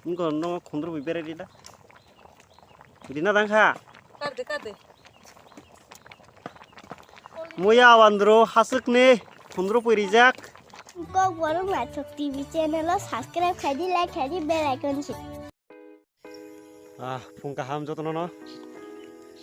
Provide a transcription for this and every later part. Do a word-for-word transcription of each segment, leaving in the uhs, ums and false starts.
Wngkha no khundrubwi berai rida. Rina dangkha. Kade, kade. Muya wandro hasukni khundrubwi rijak. Kok borok Naithok T V channel o subscribe khaidi, like khaidi, bell icon si. Ah, phung kaham jotono no.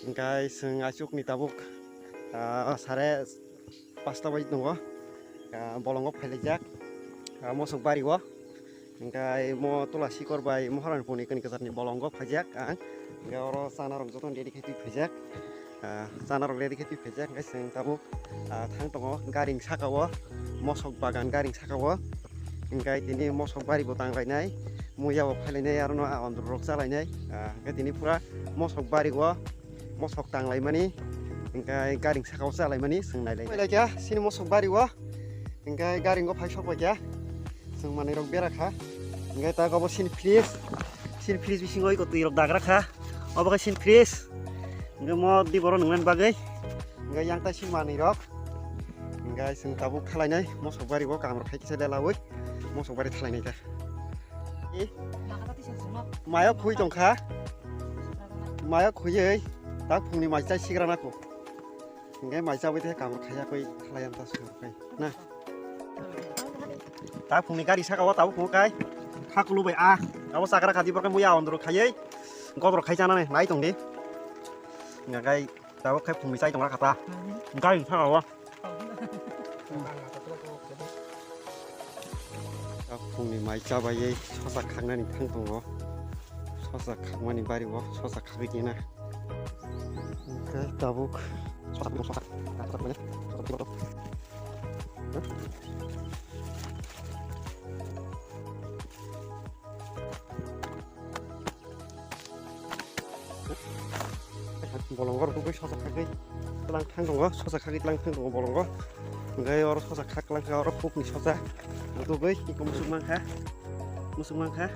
Hingkai chwng achukni tabuk, ah, sare pasta bai tongo. Ah, bolongo phailaijak. Ah, mosok bari o. Hingkai mo tola sikor bai mohorani puni kani kwcharni bolongo phaijak ang. Hingkai oro chana rok jotono ready khe twi phaijak. Ah, chana rok ready khe twi phaijak. Hingkai chwng tabuk, ah, thang tongo garing saka o. Mosok bagan garing saka o. Hingkai tini mosok bari bo tang lainai. Muya bo phailainai, aro no a ondro rok chalainai. Ah, hingke tini pura mosok bari o, mosok tang laimani, hingke garing saka o chalaimani chwng nai lai. Phai lai kha, sini mosok bari o, hingke garing o phai sok bai kha, chwng manwi rok bera kha, hingke ta obo sini fridge, sini fridge bisingo iko twi rok dagra kha, obo khe sini fridge, hingke mo di boro nwngnani bagwi, hingke yang ta sini manwi rok, hingke chwng tabuk thalainai mosok bari o, kam rok hai kisa lelaui mosok bari thalainai ta. Mayo khui tongkha. Mayo khuyei tak phungni mai chai sigra nako. Hingke mai chabai te kamro khaya koi khalai am ta suru kai. Na. Tak phungni gari saka o tabuk phungo kai. Khakulu bai a. Abo sakra khadi borok muya ondro khayei. Godro khai chanane nai tongdi. Ngagai tabuk khai phungni chai tongra khata. Gari saka o. Phungni mai chabaiwi sosa khaknani thang tongo. Sosa khakmani bari o sosa khagwi kena. Hingke tabuk. Bolongo rok tubui sosa khagwi tlang thang tongo, sosa khagwi tlang thang tongo bolongo. Hingke oro sosa khak lang kha, oro khukni sosa tubui iko musuk mang kha, musuk mang kha.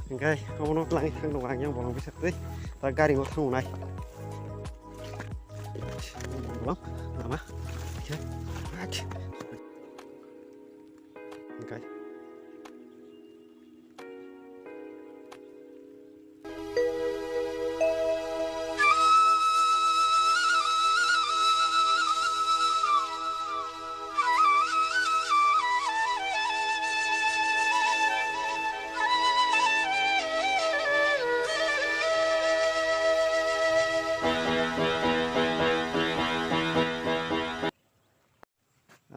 Hingke omono tlang thang tongo ang yang bolong bisa twi ta gari o thang nai. Bolong lama. Hingke.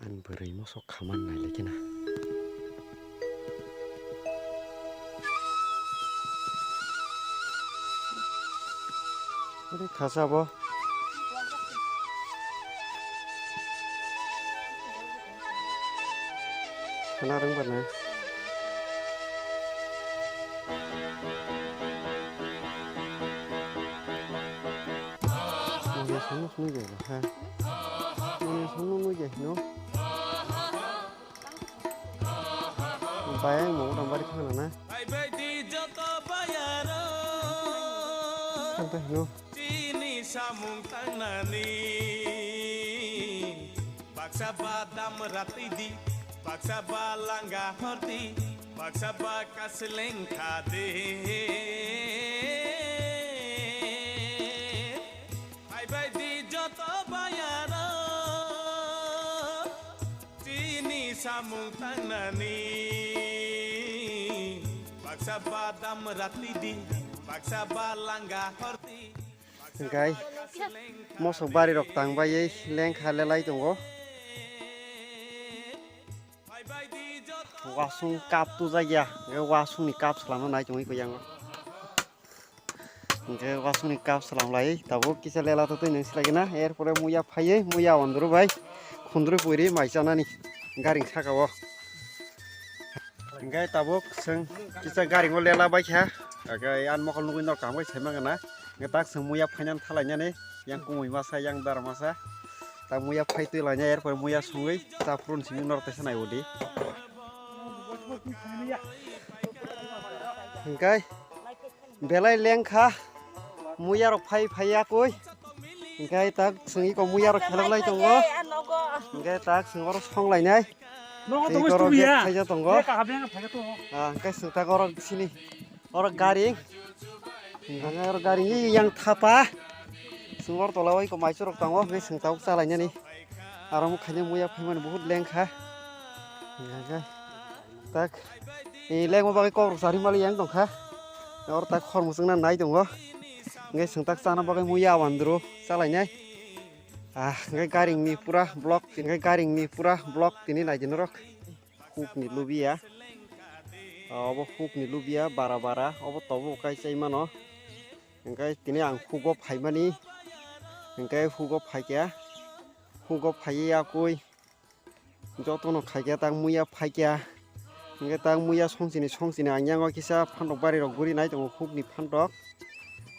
Ani bwrwi mosok khaman nai lai kheno. Ore khasa bo. Khana rwngba na. Mane songno songno je ha. Mane songno nui je hino. Bayang mo udah bari khana na. Bye bye di joto bayaro. Khanta hino. Chini samung tangnani. Baksa ba damra twi di, baksa ba langa hor di, baksa ba kaseleng kha de. Hai bai di joto bayaro, chini samung tangnani, baksa ba damra twi di, baksa ba langa hor di. Hingkai mosok bari rok tang bai lengkha lelai tongo. Wasung cup tujakya, hingke wasung ni cup salamna nai tongwi koi yango. Hingke wasung ni cup salam lai tabuk kisa lela totwi nang silai gana, er pore muya phaiwi muya ondro bai khundrwi puri mai chanani garing saka o. Hingke tabuk chwng kisa garingo lela baikha, hingke ani mokol nugwi norkha hingke saimang gana, hingke tak chwng muya phainani thalainani, yang kumui masa, yang dara masa, tak muya phai twi laina, er pore muya songwi chaphuru simi norok teisa nai udi. Hingke. Belai lengkha, muya rok phai phaiya koi. Hingke tak chwng iko muya rok khelok lai tongo. Hingke tak chwng oro song lainai. Nogo Tei tongo borok studio bag ya. Khaija tongo. Bag kaham yang khaija tongo. Ah, hwnkhe swngtak oro sini. Oro gari. Hwnkhe oro gari yang thapa. Swng oro tola o iko maichwrok tongo. Hwnkhe swngtak chalainani. Aro mo khaina muya phaimani buhut lengkha. Hwnkhe tak. Ni lengma bagwi kokrok chari mali yang tongkha. Oro tak khor muchungna nai tongo. Hwnkhe swngtak chana bagwi muya wandru chalainai. Ah, hwnkhe garingni pura block, hwnkhe garingni pura block tini naidi norok. Hukni lubiya. Ah, obo hukni lubiya bara bara, obo tobo kai chai mano. Hwnkhe tini ang hugo phaimani. Hwnkhe hugo phaikha. Hugo phaiya yakui. Jotono khaikha tak muya phaikha. Hwnkhe tak muya songchini songchini ang yango kisa phantok bari rok guri nai tongo hukni phantok.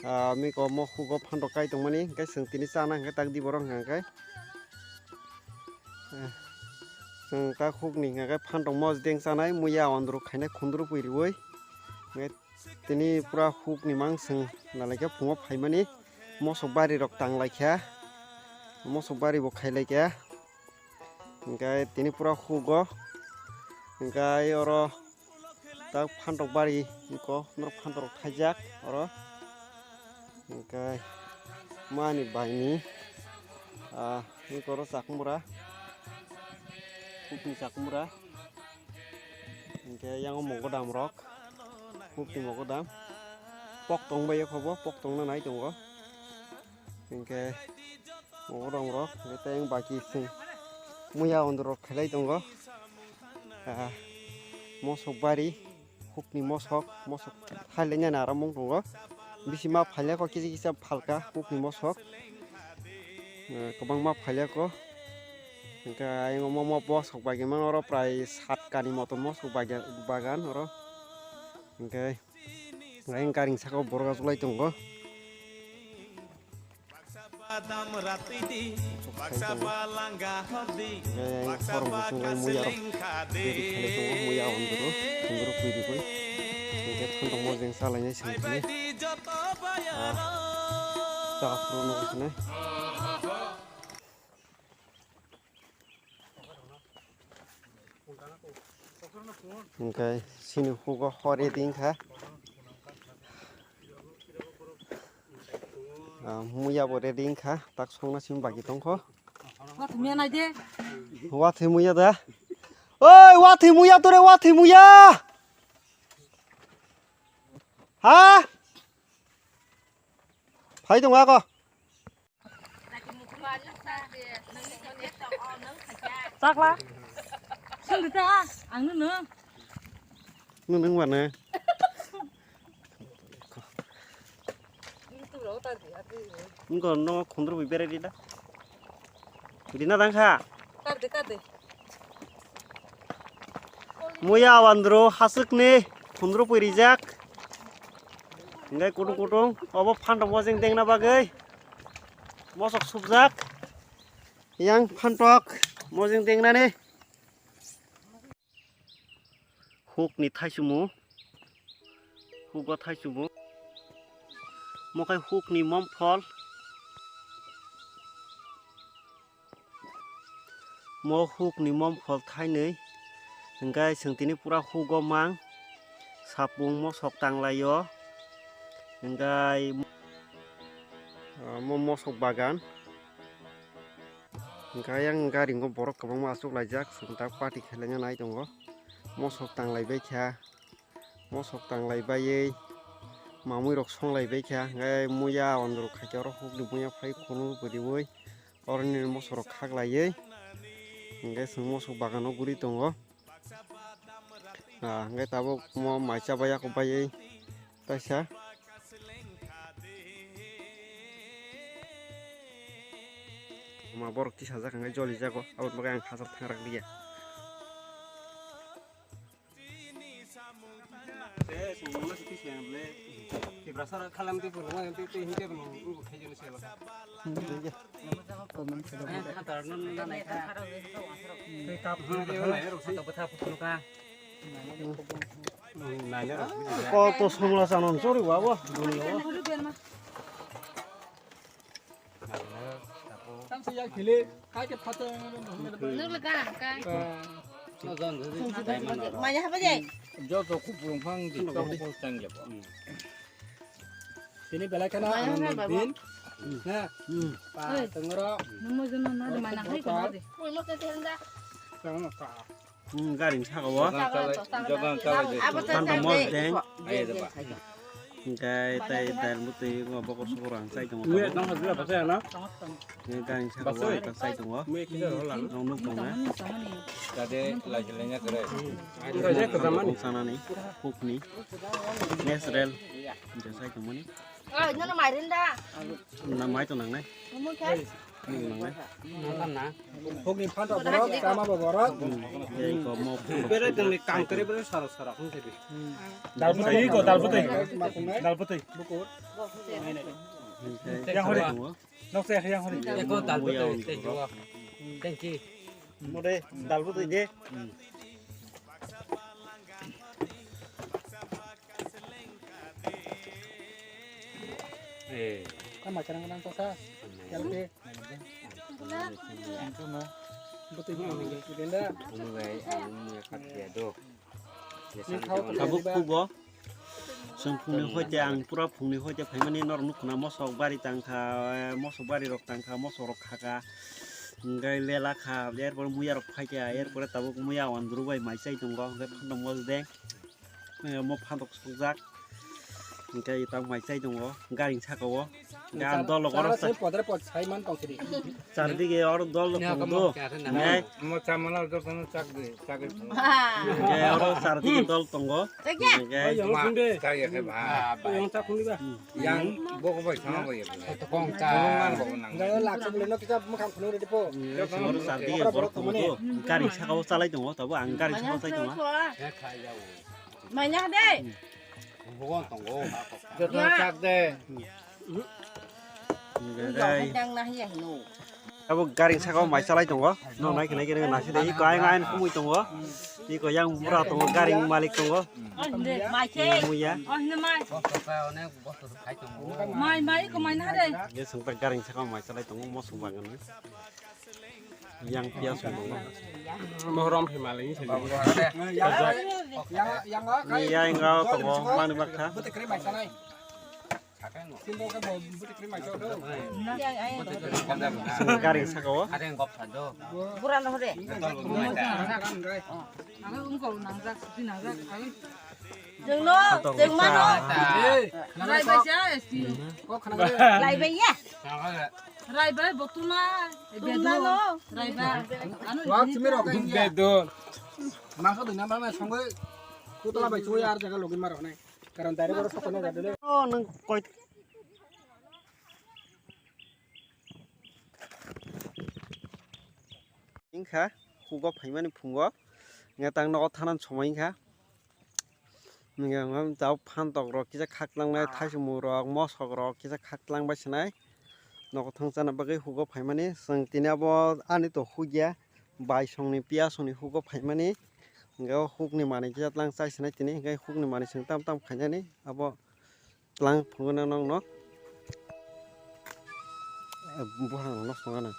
Ah, miko mo hugo phantok kai tongmani hwnkhe chwng tini chana hwnkhe tak di borok hwnkhe. Eh, chwng tak hukni hwnkhe phantok mosdeng chanai muya ondro khainai khundru pui riui. Hwnkhe tini pura hukni mang chwng nalaikhe phungo phaimani mosok bari rok tanglaikha. Mosok bari bo khailaikha. Hwnkhe tini pura hugo. Hwnkhe oro tak phantok bari iko norok phantok rok thaijak oro. Hwnkhe mani baini, ah, iko oro chakmura. Hukni chakmura. Hwnkhe yang o mogodam rok. Hukni mogodam. Pok tong bai o khobo, pok tongna nai tongo. Hwnkhe mogodam rok, hwnkhe tei baki chwng muya ondro rok khelai tongo. Ah, mosok bari, hukni mosok, mosok thailainani aro mung tongo. Bisi ma phailya kho, kisa kisa phalka hukni mosok. Eh, kwbangma phailya kho. Hwnkhe ayang omo mo bosok bagi mano oro prai sat kani moto mosok bagi bagan oro. Hwnkhe ayang garing saka o borok achuklai tongo. Hwnkhe ayang khorang bo chwng lai muya rok ready khlai tongo, muya ondro, ondro pui rwgwi. Hwnkhe phantok mojeng chalainai chwng tini. Ah, chakra phuru nugo hwnwi. Hwnkhe chini hugo ho ready wngkha. Ah, muya bo ready wngkha, tak songna simi baki tongkho. Wathwi muya nai de. Wathwi muya da. Oi, wathwi muya tore, wathwi muya. Ha? Phai tong ako. Chakla. Sindi ta, ang nung nung. Nung nung wana. Nung no khundru bai berai rida. Rina dang kha. Kar de, kar de. Muya wandro haswkni khundru pui rijak. Hingke kutung kutung obo phantok mojeng dengna bagwi mosok subjak. Yang phantok mojeng dengnani. Hukni thaichumu. Hugo thaichumu. Mokai hukni momphol. Mo hukni momphol thainwi hingke chwng tini pura hugo mang sapung mosok tanglaio hingke mo mosok bagan hingke ayang gari o borok kwbangma achuklaijak chwng tak party khlaina nai tongo mosok tanglaibaikha. Mosok tanglai baiwi mamui rok songlai baikha hingke muya ondorok khaikhe oro hukni muya phai khunu bwrwiwi oroni mosok rok khaklaiwi hingke chwng mosok bagano guri tongo. Ah, hingke tabuk mo mai chabai ako baiwi taisa ma borok tisajak hingke jolijago aboni bagwi ang hachal thangrak liya. Koto somla sanon chori babo duniya. Nukle gana hwnkhe. Manya haba jai. Joto kupulung phang di, tong ko tang jabo. Tini belai kheno Maya Anand haba Din. Na. Pa tengro. Nungmo jono na de mana hai ko na de. Tang ka. Hmm, gari ni saka o. Jogan chalai, jogan chalai de. Abo Tando tang mos de. Deng. Ayo de ba. Hingkai tai dal butui ngo bokor sokor ang chai tongo. Mui tong ha jila basa na. Hingkai ang saka o ta chai tongo. Mui kisa rola. Nong nuk tongo. Jade lai jilai nya kere. Sanani, hukni, natural. Hingkai chai tongmani. Oi, nono mairin da. Na mai tong nangnai. Nungmung khe? Hokni phantok borok, tama bo borok. Ei ko mo. Bere tongni kang kare bere sara sara hwn sebi. Dalbutwi ko, dalbutwi. Dalbutwi. Bukur. Yang hori. Nok se yang hori. Eko dalbutwi te juwa. Thank you. Mode dalbutwi de. Eh. Tama kerang kerang kosa. Yang te. Betul ni orang ni student dah. Tabuk kubo. Chwng phungni hoite ang pura phungni hoite phaimani norok nukkha na mosok bari tangkha, mosok bari rok tangkha, mosok rok khaka. Hingkai lela kha, erpore muya rok phaikha, erpore tabuk muya wandru bai mai chai tongo, hingkai phantok mosdeng. Mo phantok sokjak. Hingke ita mai chai tongo, gari saka o. Hingke ang dol rok oro sa. Podre pod sai man tong sidi. Char dige oro dol rok tongo. Mo chamala do kono chak de, chak de. Hingke oro char dige dol tongo. Hingke. Yang boko bai sama bai. Kong cha. Hingke oro char dige borok tongo. Gari saka o chalai tongo, tabo ang gari saka o chai tongo. Manya de. Bugon tongo. Joto chak de. Dai. Abo gari saka o mai chalai tongo. No nai khe nai khe nasi de. Iko ayang ayang kumui tongo. Iko yang bura tongo, gari malik tongo. Oh, hinde, mai khe. Muya. Oh, hinde, mai. Mai, mai, iko mai na de. Ye sengta gari saka o mai chalai tongo, mosong bagan. Yang pias tongo. Mohrom phi malai ni sini. Ni yang tongo mani bakha. Gari saka o. Buran hore. Jengno, jengmano. Lai bai ya. Rai bai botuna. Tuna no. Rai bai. Anu. Wak simi rok. Bedo. Mangsa dina mangna songoi. Kutula bai chui ar jaga logi maro nai. Karon direct oro sokone jadule. Oh, nang koi. Wngkha, hugo phaimani phungo, wngkha tang nogo thanan somoi wngkha. Wngkha, wngkha, tabo phantok rok kisa khaklangnai, thaisumung rok, mosok rok kisa khaklang bai sinai. Nogo thang chana bagwi hugo phaimani, chwng tini abo ani to hugya, baisongni, piyasongni hugo phaimani. Wngkha, o hukni manwi kisa tlang chai sinai tini, wngkha, hukni manwi chwng tam tam khainani, abo. Tlang phunukna nokno. Buphang rok nokno songana.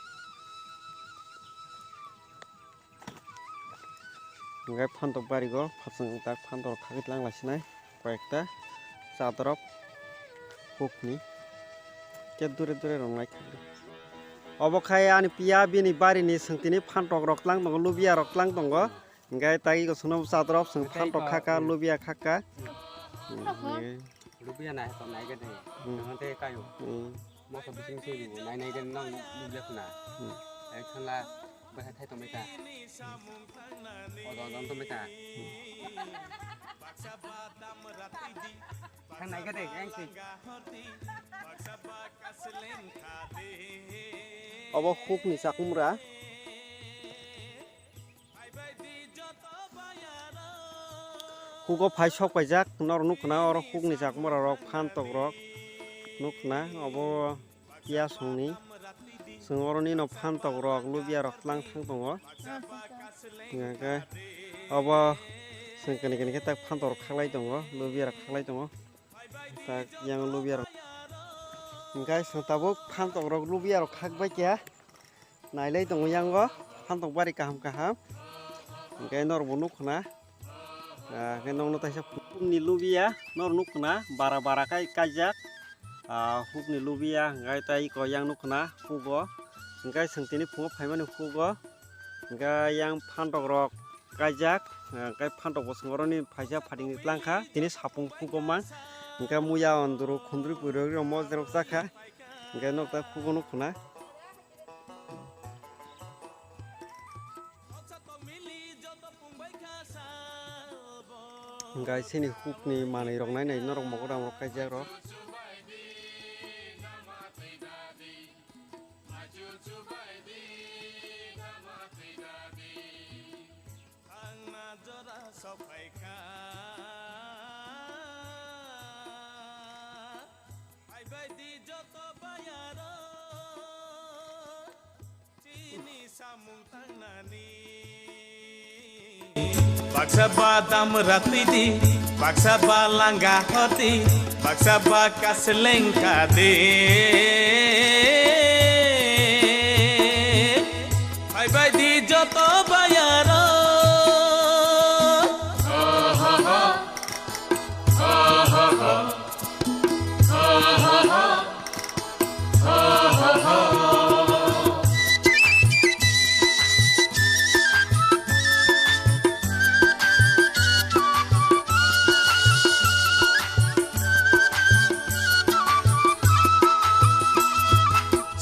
Hingke phantok barigo, phasang tak phantok khagwi tlang laisinai, koyekta chatrok hukni. Khe dure dure rwnai khagwi. Obo khai ani piya bini barini swngtini phantok rok tlang tongo, lubiya rok tlang tongo. Hingke tagi kosongno bwsa drop chwng phantok khaka, lubiya khaka. Lubiya nai to nai gede. Tei kayo. Moso bising se nai nai gede nang lubiya khuna. Ek thanla bai thai tongbai ta. Odo odo tongbai ta. Thang nai gede, ang si. Obo hukni chakumra. Hugo phai sok paijak, norok nukna oro hukni chakmara rok, phantok rok nukna, obo piyasongni. Chwng oro nino phantok rok, lubiya rok tlang thang tongo. Hingkhe obo chwng kani kani khe tak phantok rok khaklai tongo, lubiya rok khaklai tongo. Tak yang lubiya rok. Hingkhe chwng tabuk phantok rok, lubiya rok khak bai kha. Nailai tongo yango, phantok bari kaham kaham. Hwnkhe norokbo nukho na. Ah, hwnkhe nokno taisa hukni lubiya, nor nukho na, bara bara khai kaijak. Ah, hukni lubiya, hwnkhe tei iko yang nukho na, hugo. Hwnkhe chwng tini phungo phaimani hugo. Hwnkhe yang phantok rok kaijak, ah, hwnkhe phantok bosong oroni phaisa phatingni tlangkha, tini sapung hugo mang. Hwnkhe muya onduru khundrwi kwrwi rok mo jerok chakha. Hwnkhe nokta hugo nukho na. Hwnkhe chini hukni manwi rok nai nai norok mogodam rok kaijak rok. Thangna jora sophaikha. Phaibai di joto bayaro, chini samung tangnani. Baksa ba dam ratwi di, baksa ba langa hoti, baksa ba kasleng kha di. Phaibai di joto bayaro.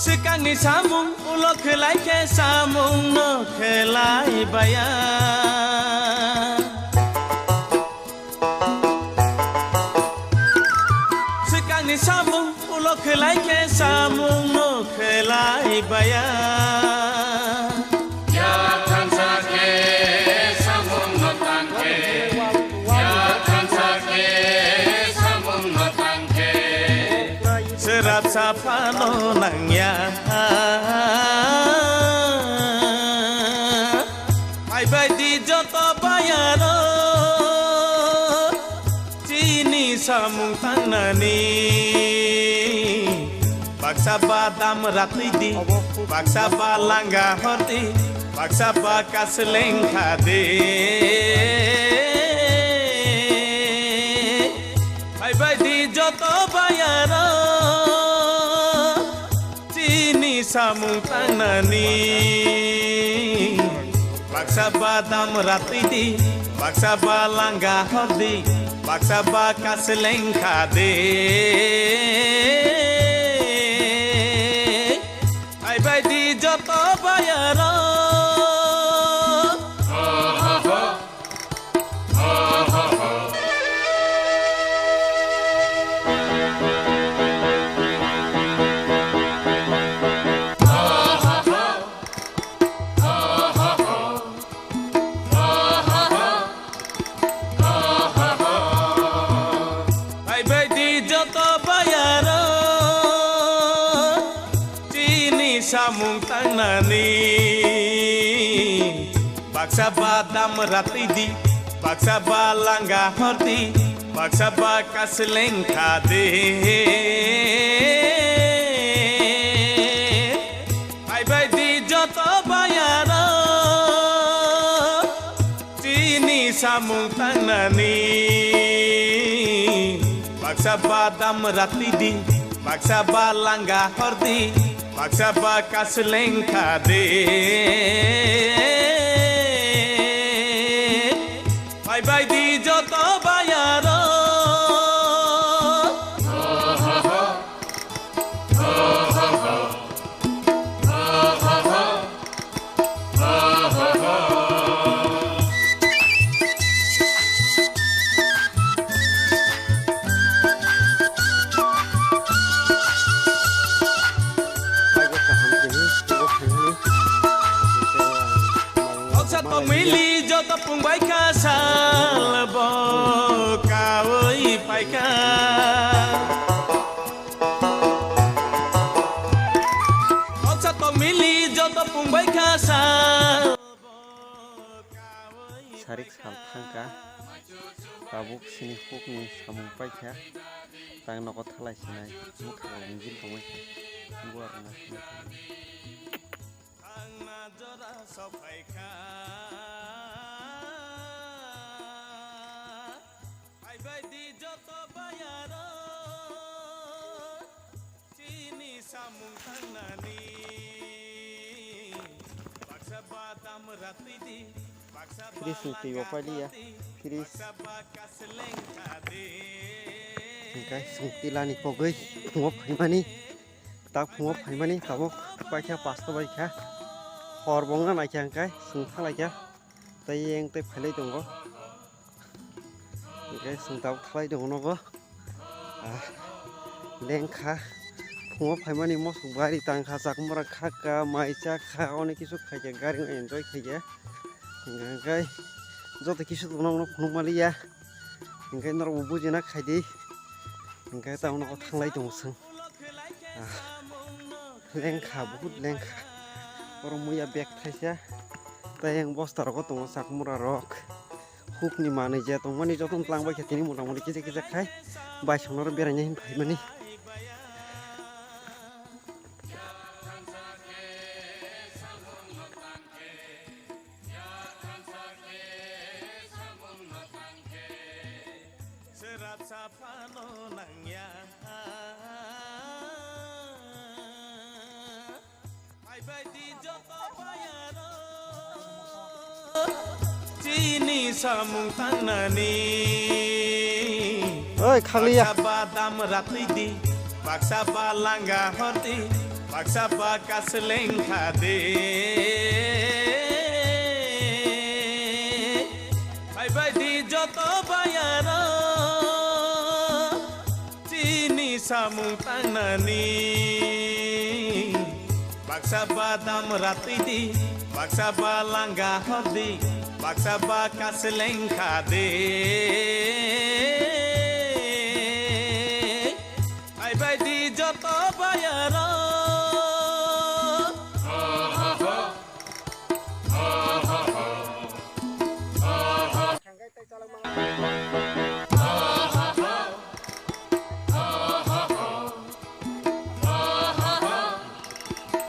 Swkangni samung ulo khlai khe samung no khlai baya. Swkangni samung ulo khlai khe samung no khlai baya. Ya thansa khe samung no tang khe, ya thansa khe samung no tang khe. Srap saphano nangya. Phaibai di joto bayaro, chini samung tangnani. Baksa ba dam ratwi di, baksa ba langa hoti, baksa ba kasleng kha di. Phaibai di joto bayaro, chini samung tangnani. Baksa ba dam ratwi di, baksa ba langa hoti, baksa ba kasleng kha di. Phaibai di joto bayaro. Phaibai di joto bayaro, chini samung tangnani. Baksa ba dam ratwi di, baksa ba langa hoti, baksa ba kasleng kha di. Phaibai di joto bayaro, chini samung tangnani. Baksa ba dam ratwi di, baksa ba langa hoti, baksa ba kasleng kha di. Phaibai di joto bayaro. Khoksa tongmili joto pungbai kha sal bo kaui paikha. Khoksa tongmili joto pungbai kha sal. Sarik sal thangkha, tabuk sini hukni samung paikha, tang nogo thalai sinai, bwkha rok mijil tongbai kha, buar wngna sinai tongwi. Thangna jora sophaikha. Baidi joto bayaro chini samung tangnani baksa badam ratidi baksa Fridge ni twi o pailiya. Fridge. Hingkai chwng tilani kogwi phungo phaimani. Tak phungo phaimani tabuk paikha pasta baikha. Hor bo wngna naikha hingkai chwng thanglaikha. Tei yang tei phailai tongo. Hingke chwng tabuk thalai tongo nogo. Ah, lengkha. Phungo phaimani mosok bari tangkha, chakmura khakha, mai chakha, onek kisu khaikha, gari enjoy khaikha. Hingke joto kisu tongna phunuk maliya. Hingke norok bo bujina khaidi. Hingke tamo nogo thanglai tongo chwng. Ah, lengkha, buhut lengkha. Oro muya bag thaisa. Tei yang bosta rogo tongo chakmura rok. Hukni manwi je tongmani jotono twlangbai khe tini motamoti kisa kisa khai baisongno oro beraina hin phaimani. Chini samung tangnani. Oi, khaliya. Baksa badam ratidi, baksa ba langa hoti, baksa ba kasleng khade. Phaibai di joto bayaro. Chini samung tangnani. Baksa badam ratidi, baksa ba langa hodi, baksa ba kasleng khade.